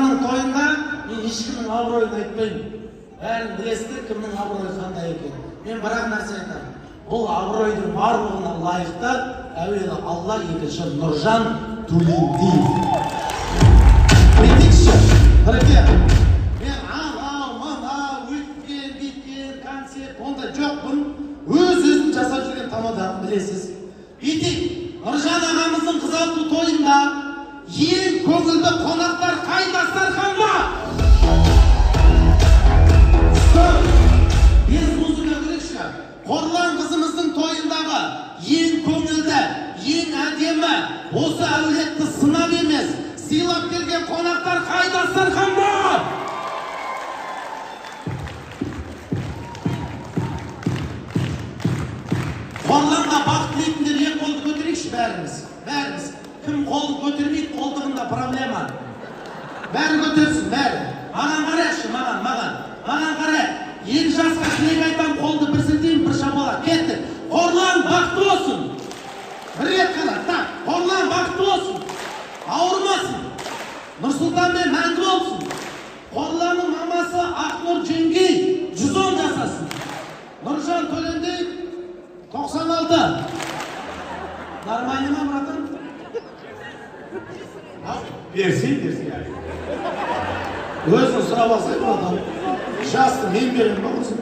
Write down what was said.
Қорланның тойында мен ешкімнің абыройын айтпаймын. Бәрін білесіздер, кімнің абыройы қандай екенін. Мен бір ақ нәрсе айтамын. Бұл абыройдың барлығына лайықты әуелі Алла, екінші Нұржан Төлендиев. Бүйтейікші, Нұреке. Мен анау, мынау, өйткен, бүйткен, концерт, ондай жоқпын. Өз өзін жасап жүрген тамадамын, білесіз. Бүйтейік, Нұржан ағамыздың қыз алу тойында ең көңілді қонақтар қай дастарханда? Стоп! Без музыка көрейікші. Қорлан қызымыздың тойындағы ең көңілді, ең әдемі, осы әулетті сынап емес, сыйлап келген қонақтар қай дастарханда? Қорланға бақыт тілейтіндер екі қолды көтерейікші бәріміз. Бәріміз. Кім қолын көтермейді, қолтығында проблема. Бәрі көтерсін, бәрі. Маған қарайықшы, маған, маған. Маған қарай. Екі жасқа тілек айтам, қолды бір сілтеймін, бір шапалақ. Кеттік. Қорлан бақытты болсын. Бір рет қана. Так, Қорлан бақытты болсын. Ауырмасын. Нұрсұлтанмен мәңгі болсын. Қорланның мамасы Ақнұр жеңгей 110 жасасын. Нұржан Төлендиев 96. Нормально ма, братан? Берсей, берсей. Өзің сұрап алсай, братан. Жасты мен беремін ба осы?